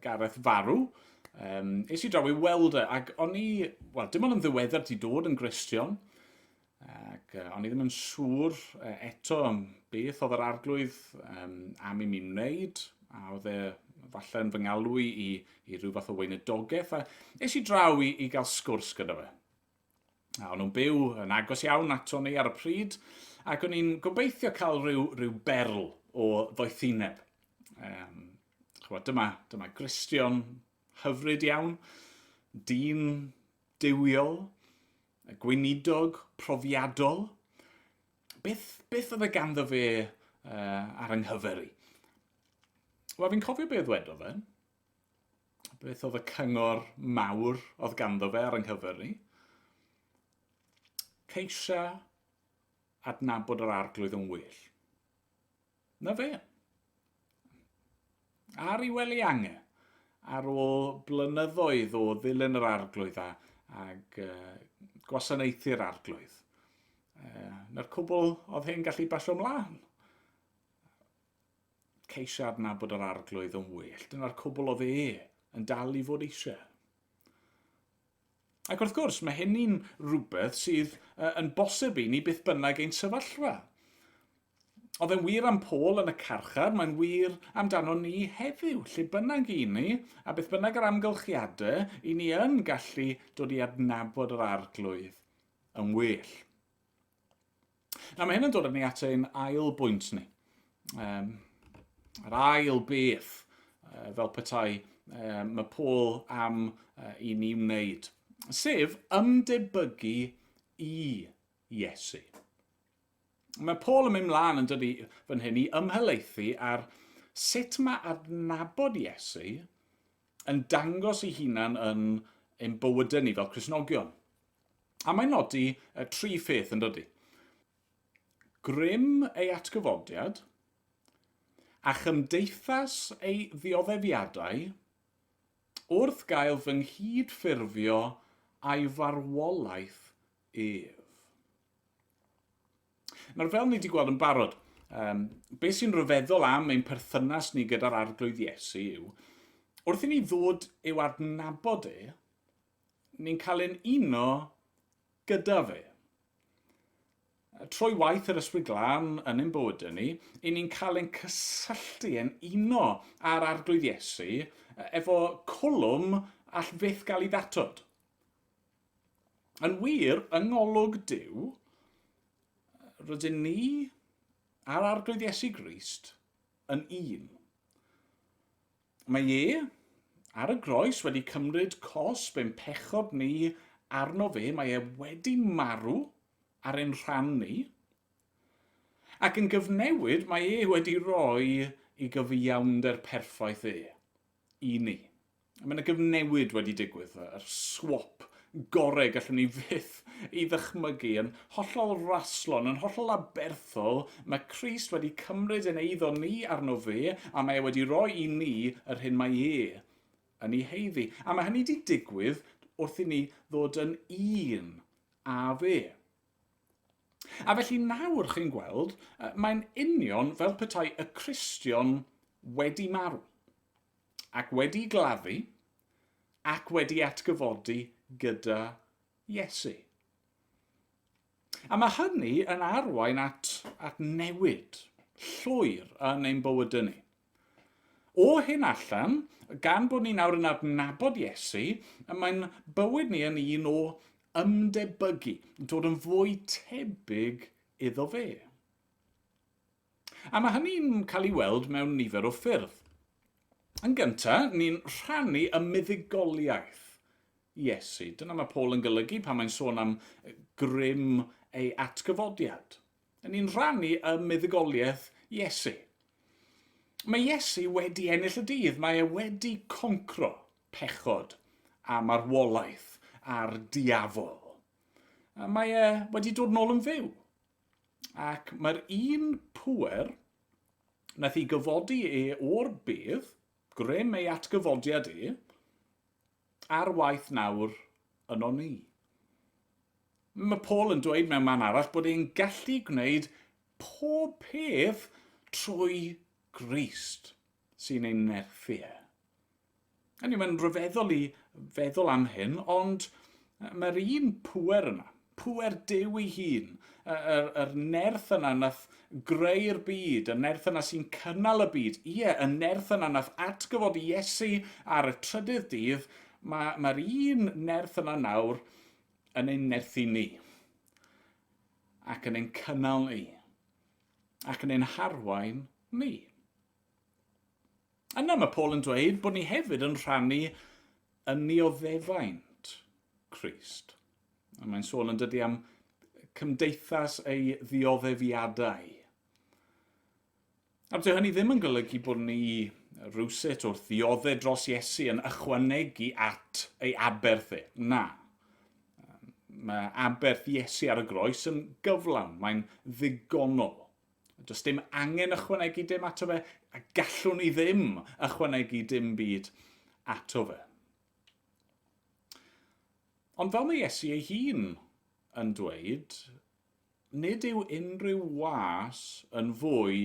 Gareth farw, um, es i draw i weld e, ac o'n i, wel, dim ond yn ddiweddar ti dod yn Gristion, ac uh, o'n i ddim yn siŵr uh, eto beth oedd yr arglwydd um, am i mi wneud, a oedd e falle yn fy ngalw i i, i rhyw fath o weinidogaeth, a es i draw i, i gael sgwrs gyda fe. A o'n nhw'n byw yn agos iawn ato ni ar y pryd, ac o'n i'n gobeithio cael rhyw, rhyw berl o ddoethineb. Um, chwa, dyma, dyma Gristion hyfryd iawn, dyn duwiol, gweinidog profiadol. Beth, beth oedd e ganddo fe uh, ar yng nghyfer i? Wel, fi'n cofio beth ddwedodd fe. Beth oedd y cyngor mawr oedd ganddo fe ar yng nghyfer ni? Ceisia adnabod yr arglwydd yn well. Na fe. Ar ei wely ange, ar ôl blynyddoedd o ddilyn yr arglwydd a, ag uh, gwasanaethu'r arglwydd. Uh, na'r cwbl oedd hyn gallu basio ymlaen. Ceisio adnabod yr arglwydd yn well. Dyna'r cwbl oedd e yn dal i fod eisiau. Ac wrth gwrs, mae hynny'n rhywbeth sydd yn bosib i ni beth bynnag ein sefyllfa. Oedd e'n wir am Paul yn y carchar, mae'n wir amdano ni heddiw, lle bynnag i ni, a beth bynnag yr amgylchiadau, i ni yn gallu dod i adnabod yr arglwydd yn well. Nawr mae hyn yn dod â ni at ein ail bwynt ni. Um, yr ail beth, uh, fel petai, um, mae Paul am uh, i ni wneud, sef ymdebygu i Iesu. Mae Paul yn mynd mlaen yn dydi fan hyn i ymhelaethu ar sut mae adnabod Iesu yn dangos ei hunan yn ein bywydau ni fel Cristnogion. A mae'n nodi y tri pheth yn dydy. Grym ei atgyfodiad, a chymdeithas ei ddioddefiadau, wrth gael fy nghyd-ffurfio a'i farwolaeth ef. Nawr, fel ni wedi gweld yn barod, um, beth sy'n rhyfeddol am ein perthynas ni gyda'r Arglwydd Iesu yw, wrth i ni ddod i'w adnabod e, ni'n cael ein uno gyda fe. Trwy waith yr Ysbryd Glân yn ein bywydau ni, i ni'n cael ein cysylltu, ein uno â'r Arglwydd Iesu efo cwlwm all fyth gael ei ddatod. Yn wir, yng ngolwg Duw, rydyn ni a'r Arglwydd Iesu Grist yn un. Mae e ar y groes wedi cymryd cosb ein pechod ni arno fe, mae e wedi marw ar ein rhan ni, ac yn gyfnewid mae e wedi rhoi i gyfiawnder perffaith e i ni. Mae yna gyfnewid wedi digwydd, yr swap gorau gallwn ni fyth ei ddychmygu, yn hollol raslon, yn hollol aberthol, mae Crist wedi cymryd ein eiddo ni arno fe, a mae e wedi rhoi i ni yr hyn mae e yn ei heiddi. A mae hynny wedi digwydd wrth i ni ddod yn un â fe. A felly nawr chi'n gweld, mae'n union fel petai y Cristion wedi marw. ac wedi gladdu, ac wedi atgyfodi gyda Iesu. A mae hynny yn arwain at, at newid llwyr yn ein bywydau ni. O hyn allan, gan bod ni nawr yn adnabod Iesu, mae'n bywyd ni yn un o ymdebygu, dod yn fwy tebyg iddo fe. A mae hynny'n cael ei weld mewn nifer o ffyrdd. Yn gyntaf, ni'n rhannu y muddugoliaeth Iesu. Dyna mae Paul yn golygu pan mae'n sôn am grym ei atgyfodiad. Ni'n rhannu y muddugoliaeth Iesu. Mae Iesu wedi ennill y dydd, mae e wedi concro pechod a marwolaeth a'r diafol. A mae e wedi dod nôl yn fyw. Ac mae'r un pŵer nath i gyfodi e o'r bedd, grym ei atgyfodiad e, ar waith nawr yno ni. Mae Paul yn dweud mewn man arall bod e'n gallu gwneud pob peth trwy Grist sy'n ei nerthu e. Hynny, mae'n rhyfeddol i feddwl am hyn, ond mae'r un pŵer yna, pŵer Duw ei hun, yr, yr nerth yna nath greu'r byd, y nerth yna sy'n cynnal y byd, ie, y nerth yna nath atgyfodi Iesu ar y trydydd dydd, mae'r mae un nerth yna nawr yn ein nerthu ni, ac yn ein cynnal ni, ac yn ein harwain ni. Yna mae Paul yn dweud bod ni hefyd yn rhannu yn nioddefaint Crist. A mae'n sôn yn dydy am cymdeithas ei ddioddefiadau. A dyw hynny ddim yn golygu bod ni rywsut wrth ddioddef dros Iesu yn ychwanegu at ei aberth e. Na. Mae aberth Iesu ar y groes yn gyflawn, mae'n ddigonol. Does dim angen ychwanegu dim ato fe, a gallwn ni ddim ychwanegu dim byd ato fe. Ond fel mae Iesu ei hun yn dweud, nid yw unrhyw was yn fwy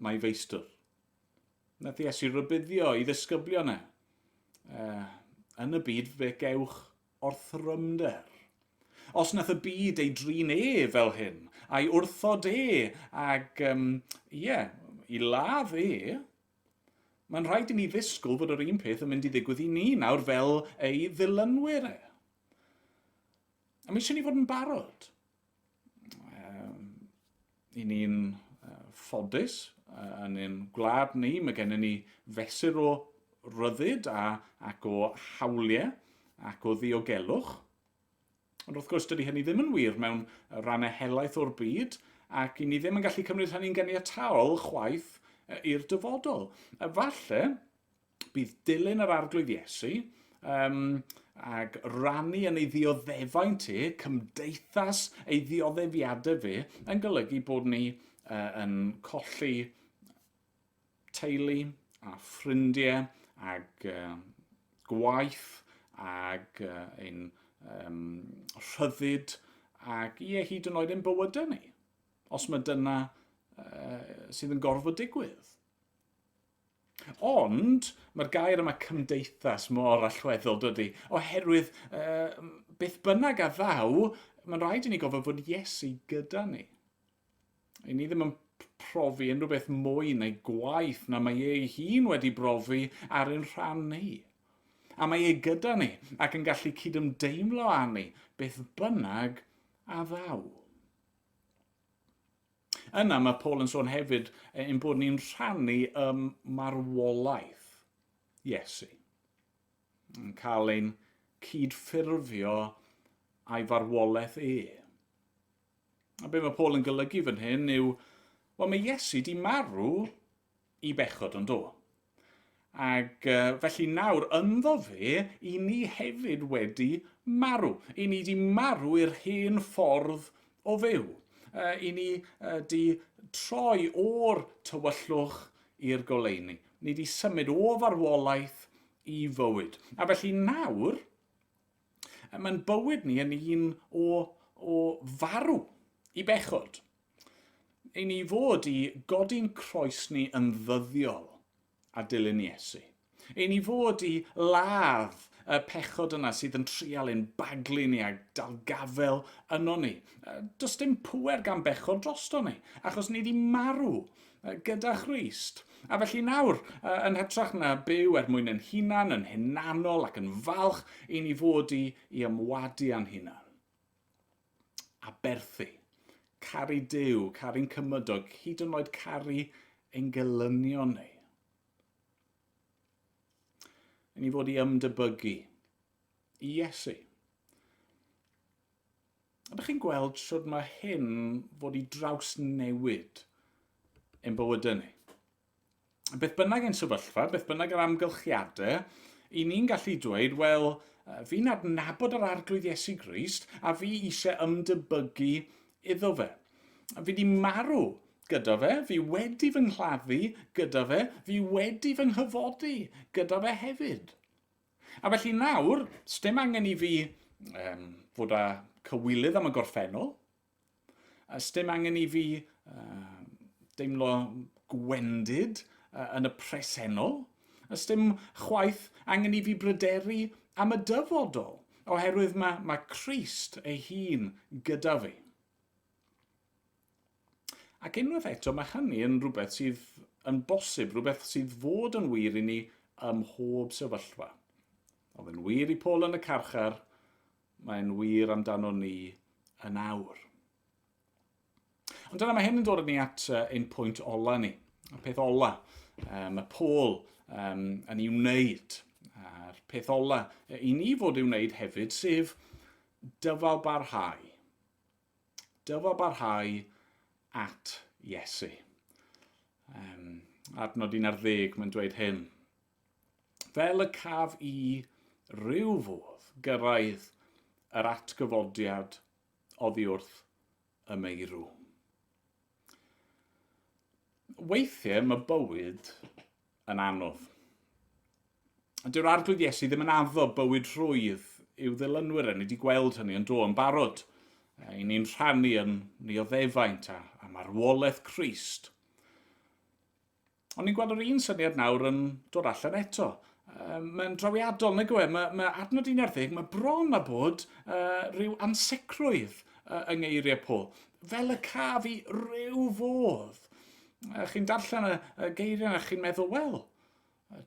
na'i feistr. Nath Iesu rybuddio i ddisgyblion e. Yn y byd fe gewch orthrymder. Os nath y byd ei drin e fel hyn, a'i wrthod e, ag, um, ie, yeah, i ladd e, mae'n rhaid i ni ddisgwyl fod yr un peth yn mynd i ddigwydd i ni nawr fel ei ddilynwyr e. A mae eisiau ni fod yn barod. Um, I ni'n uh, ffodus yn ein gwlad ni, mae gennym ni fesur o ryddid a, ac o hawliau ac o ddiogelwch. Ond wrth gwrs, dydy hynny ddim yn wir mewn rannau helaeth o'r byd, ac i ni ddim yn gallu cymryd hynny'n ganiataol chwaith i'r dyfodol. Falle, bydd dilyn yr Arglwydd Iesu um, ag rannu yn ei ddioddefaint e, cymdeithas ei ddioddefiadau fe, yn golygu bod ni uh, yn colli teulu a ffrindiau ag uh, gwaith ag uh, ein um, rhyddid ac ie hyd yn oed ein bywydau ni, os mae dyna uh, sydd yn gorfod digwydd. Ond mae'r gair yma cymdeithas mor allweddol, dydy, oherwydd uh, beth bynnag a ddaw, mae'n rhaid i ni gofio fod Iesu gyda ni. I ni ddim yn profi unrhyw beth mwy neu gwaith na mae ei hun wedi brofi ar ein rhan ni. A mae e gyda ni ac yn gallu cydymdeimlo â ni beth bynnag a ddaw. Yna mae Paul yn sôn hefyd ein bod ni'n rhannu ym marwolaeth Iesu. Yn cael ein cydffurfio a'i farwolaeth e. A be mae Paul yn golygu fan hyn yw, wel mae Iesu di marw i bechod yn do. Ac uh, felly nawr ynddo fe, i ni hefyd wedi marw. I ni di marw i'r hen ffordd o fyw. Uh, I ni uh, di troi o'r tywyllwch i'r goleuni. Ni di symud o farwolaeth i fywyd. A felly nawr, mae'n bywyd ni yn un o, o farw i bechod. I ni fod i godi'n croes ni yn ddyddiol a dilyn Iesu. I ni fod i ladd y pechod yna sydd yn trial ein baglu ni a dal gafel yno ni. Does dim pŵer gan bechod drosto ni, achos ni wedi marw gyda Christ. A felly nawr, yn hytrach na byw er mwyn yn hunan, yn hunanol ac yn falch, i ni fod i, i ymwadu â'n hunan. Aberthu. Caru Duw, caru'n cymydog, hyd yn oed caru ein gelynion ni. I ni fod i ymdebygu i Iesu. Ydych chi'n gweld sut mae hyn fod i drawsnewid ein bywydau ni? Beth bynnag ein sefyllfa, beth bynnag yr amgylchiadau, i ni'n gallu dweud, wel, fi'n adnabod yr Arglwydd Iesu Grist a fi eisiau ymdebygu iddo fe. Fi wedi marw gyda fe, fi wedi fy nghladdu gyda fe, fi wedi fy nghyfodi gyda fe hefyd. A felly nawr, sdim angen i fi um, fod â cywilydd am y gorffennol, A sdim angen i fi uh, deimlo gwendid uh, yn y presennol. A sdim chwaith angen i fi bryderu am y dyfodol, oherwydd mae, mae Crist ei hun gyda fi. Ac unwaith eto, mae hynny yn rhywbeth sydd yn bosib, rhywbeth sydd fod yn wir i ni ym mhob sefyllfa. Oedd yn wir i Paul yn y carchar, Mae'n wir amdano ni yn awr. Ond dyna mae hyn yn dod â ni at ein pwynt ola ni. Y peth ola mae Paul um, yn ei wneud. A'r peth ola i ni fod ei wneud hefyd, sef dyfal barhau. Dyfal barhau at Iesu. Um, adnod 11, mae'n dweud hyn. Fel y caf i ryw fodd gyrraedd yr atgyfodiad oddi wrth y meirw. Weithiau mae bywyd yn anodd. Dyw'r Arglwydd Iesu ddim yn addo bywyd rhwydd i'w ddilynwyr e. Ni wedi gweld hynny yn do yn barod. I ni'n rhannu yn nioddefaint a, a marwolaeth Crist. Ond ni'n gweld yr un syniad nawr yn dod allan eto. Mae'n drawiadol, nag yw e? Mae, mae adnod 11, mae bron a bod uh, rhyw ansicrwydd uh, yng ngeiriau Paul. Fel y caf i ryw fodd. Uh, chi'n darllen y, y geiriau a chi'n meddwl, wel,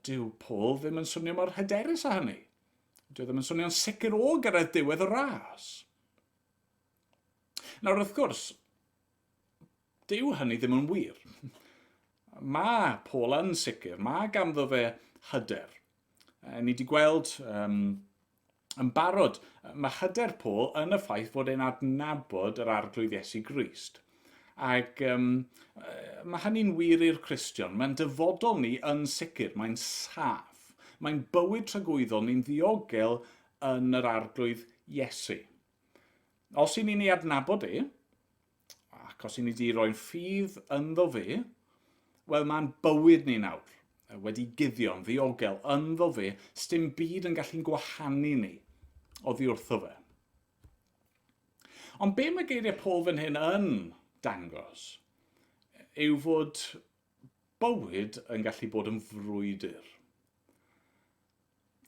dyw Paul ddim yn swnio mor hyderus â hynny. Dyw e ddim yn swnio'n sicr o gyrraedd diwedd y ras. Nawr, wrth gwrs, Dyw hynny ddim yn wir. Mae Paul yn sicr, mae ganddo fe hyder. Ni wedi gweld um, yn barod, mae hyder Paul yn y ffaith fod e'n adnabod yr Arglwydd Iesu Grist. Ac um, mae hynny'n wir i'r Cristion. Mae'n dyfodol ni yn sicr, mae'n saff. Mae'n bywyd tragwyddol ni'n ddiogel yn yr Arglwydd Iesu. Os i ni'n ei adnabod e, Ac os i ni wedi rhoi'n ffydd ynddo fe, wel mae'n bywyd ni nawr wedi guddio'n ddiogel ynddo fe, sdim byd yn gallu'n gwahanu ni oddi wrtho fe. Ond be mae geiriau Paul fan hyn yn dangos yw fod bywyd yn gallu bod yn frwydr.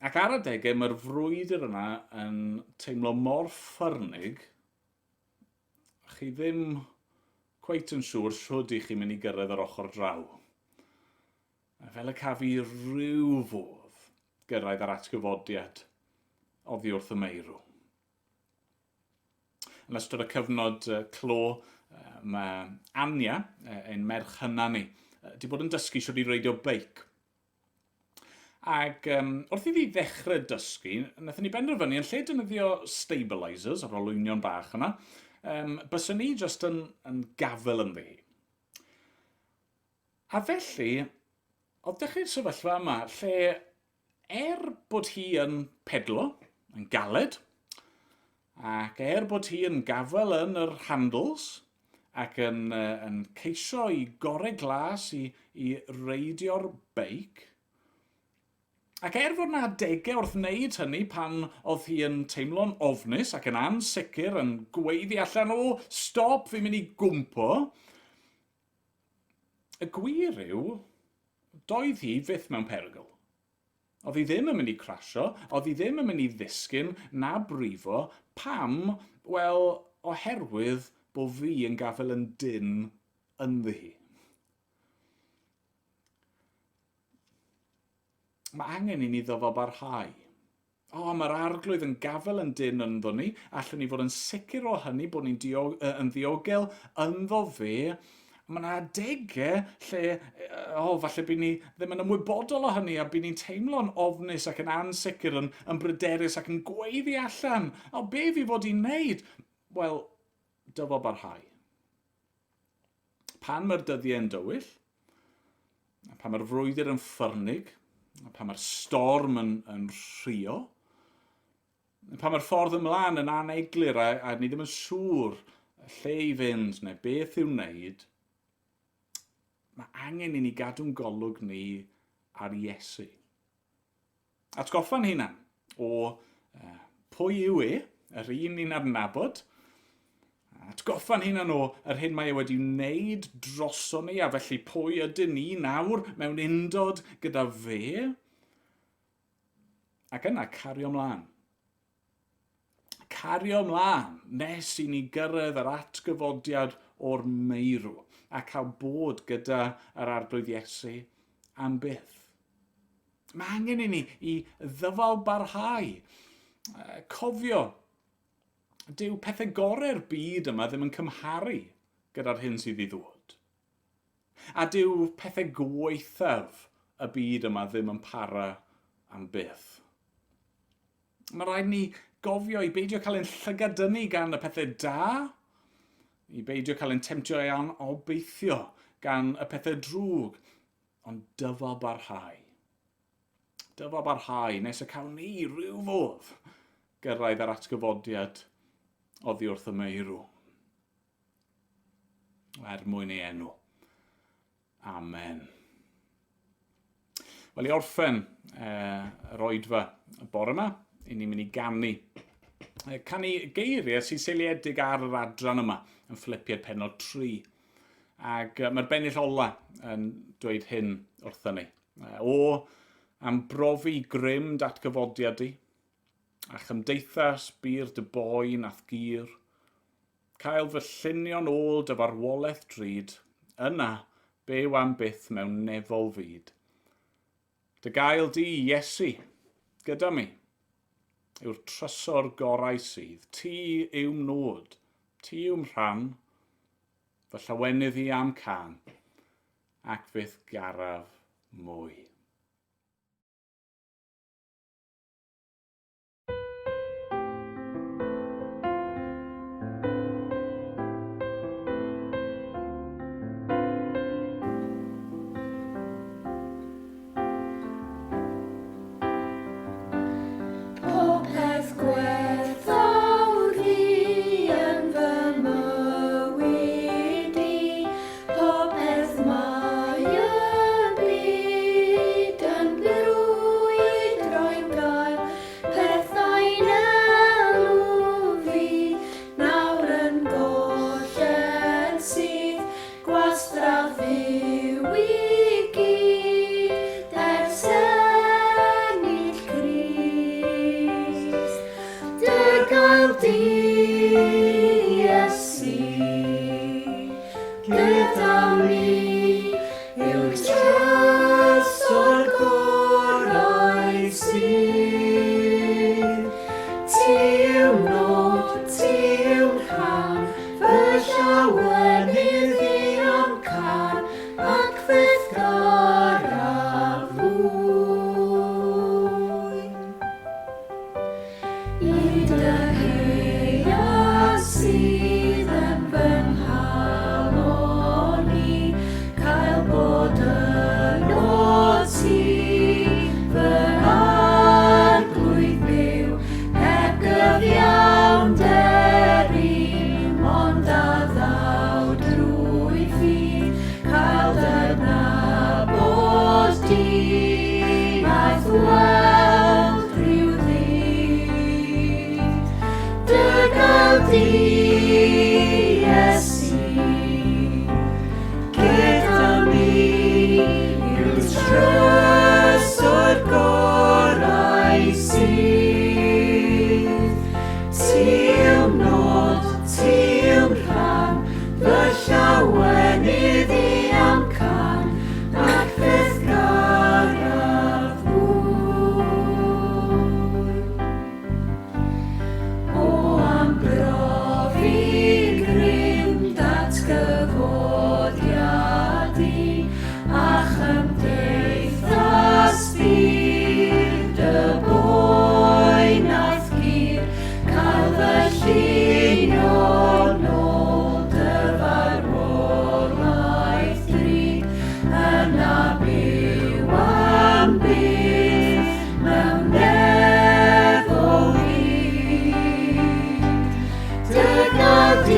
Ac ar adegau mae'r frwydr yna yn teimlo mor ffyrnig Chi ddim cweit yn siŵr shwd i chi'n mynd i gyrraedd yr ochr draw. Fel y caf i ryw fodd gyrraedd yr atgyfodiad oddi wrth y meirw. Yn ystod y cyfnod clo, mae Anya, ein merch hynna ni, wedi bod yn dysgu sut i reidio beic. Ac um, wrth iddi ddechrau dysgu, wnaethon ni benderfynu yn lle defnyddio stabilisers, yr olwynion bach yna, um, byswn ni jyst yn, yn gafel ynddi hi. A felly, oedd dechrau'r sefyllfa yma lle er bod hi yn pedlo, yn galed, ac er bod hi yn gafael yn yr handles, ac yn, uh, yn ceisio i gorau glas i, i reidio'r beic, ac er fod na adegau wrth wneud hynny pan oedd hi yn teimlo'n ofnus ac yn ansicr, yn gweiddi allan, o, stop, fi'n mynd i gwmpo, Y gwir yw, doedd hi fyth mewn perygl. Oedd hi ddim yn mynd i crasio, oedd hi ddim yn mynd i ddisgyn na brifo. Pam? Wel, oherwydd bod fi yn gafael yn dynn ynddi hi. Mae angen i ni ddyfalbarhau. O, mae'r arglwydd yn gafael yn dynn ynddo ni. Allwn ni fod yn sicr o hynny, bod ni'n diog, yn ddiogel ynddo fe. Mae yna adegau lle, o, oh, falle bydd ni ddim yn ymwybodol o hynny a bydd ni'n teimlo'n ofnus ac yn ansicr, yn, yn bryderus ac yn gweiddi allan. O, be fi fod i'n wneud? Wel, dyfo barhau. Pan mae'r dyddiau yn dywyll, pan mae'r frwydr yn ffyrnig, pan mae'r storm yn, yn rhuo, pan mae'r ffordd ymlaen yn aneglur a, a ni ddim yn siŵr lle i fynd neu beth i'w wneud, mae angen i ni gadw'n golwg ni ar Iesu. Atgoffa'n hunan o uh, pwy yw e, yr un ni'n adnabod. Atgoffa'n hunan o yr hyn mae e wedi wneud droson ni, a felly pwy ydyn ni nawr mewn undod gyda fe. Ac yna cario ymlaen. Cario ymlaen nes i ni gyrraedd yr atgyfodiad o'r meirw a cael bod gyda yr Arglwydd Iesu am byth. Mae angen i ni i ddyfal barhau. Cofio, dyw pethau gorau'r byd yma ddim yn cymharu gyda'r hyn sydd i ddod. A dyw pethau gwaethaf y byd yma ddim yn para am byth. Mae rhaid ni gofio i beidio cael ein llygadynnu gan y pethau da, i beidio cael ein temtio i anobeithio gan y pethau drwg, ond dyfal barhau. Dyfal barhau nes y cawn ni rhyw fodd gyrraedd yr atgyfodiad oddi wrth y meirw. Er mwyn ei enw. Amen. Wel, i orffen eh, yr oedfa y bore yma, i ni'n mynd i ganu. Canu geiriau sy'n seiliedig ar yr adran yma yn Philippiaid penod 3. Ac mae'r bennill ola yn dweud hyn wrthyn ni. O, am brofi grym datgyfodiad di, a chymdeithas bur dy boen a'th gur, Cael fy llunio'n ôl dy farwolaeth drud, yna, byw am byth mewn nefol fyd. Dy gael di, Iesu, gyda mi, yw'r trysor gorau sydd. Ti yw'm nod, ti yw'm rhan, fy llawenydd i am can, ac fyth garaf mwy. Popeth gwerthfawr fi yn fy mywyd i, popeth mae y byd.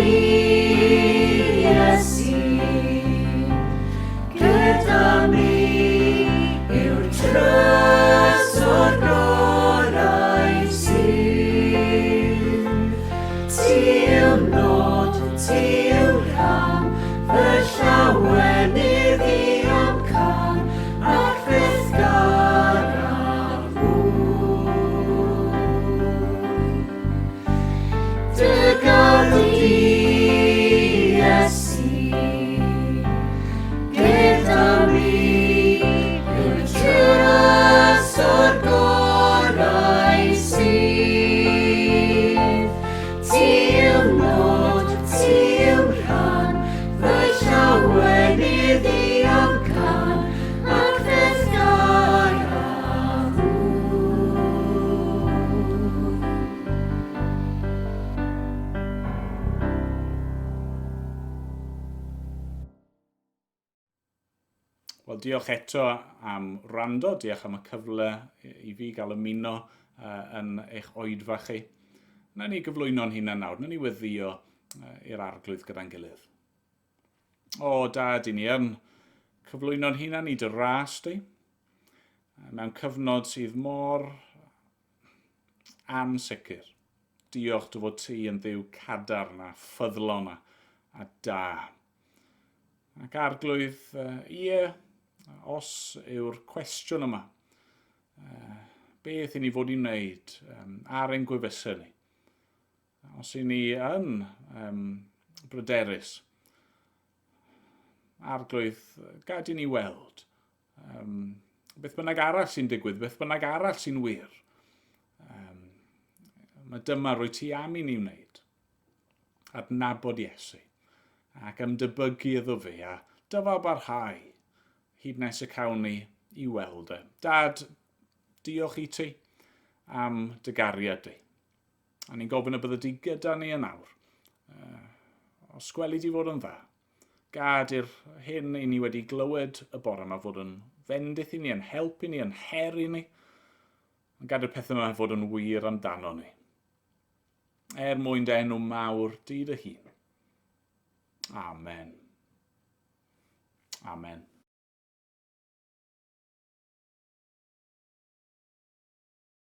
di, Iesu, gyda mi yw'r trysor gorau sydd. Ti yw'r nod, ti yw'r rhan, fy llawenydd i amcan, ac fe'th garaf fwy. Dy gael di, Iesu, gyda mi yw'r trysor gorau sydd. Ti yw'r nod, ti yw'r rhan, fy llawenydd i amcan, ac fe'th garaf fwy. Wel, diolch eto am wrando, diolch am y cyfle i fi gael ymuno uh, yn eich oedfa chi. Na ni gyflwyno'n hunan nawr, na ni weddio uh, i'r arglwydd gyda'n gilydd. O, dad, i ni yn cyflwyno'n hunan i dy ras di, mewn cyfnod sydd mor ansicr. Diolch dy fod ti yn ddiw cadarn a ffyddlon a, a da. Ac arglwydd, ie, os yw'r cwestiwn yma, beth i ni fod i wneud ar ein gwefusau ni? Os i ni yn um, bryderus, arglwydd, gad i ni weld um, beth bynnag arall sy'n digwydd, beth bynnag arall sy'n wir. Um, mae dyma rwy ti am i ni wneud. Adnabod Iesu ac ymdebygu iddo fe a dyfal barhau hyd nes y cawn ni i weld e. Dad, diolch i ti am dy gariad di. A ni'n gofyn y bydde di gyda ni yn awr. Uh, os gweli di fod yn dda, gad i'r hyn i ni wedi glywed y bore yma fod yn fendith i ni, yn help i ni, yn her i ni. Ond gad i'r pethau yma fod yn wir amdano ni. Er mwyn dy enw mawr di dy hun. Amen. Amen.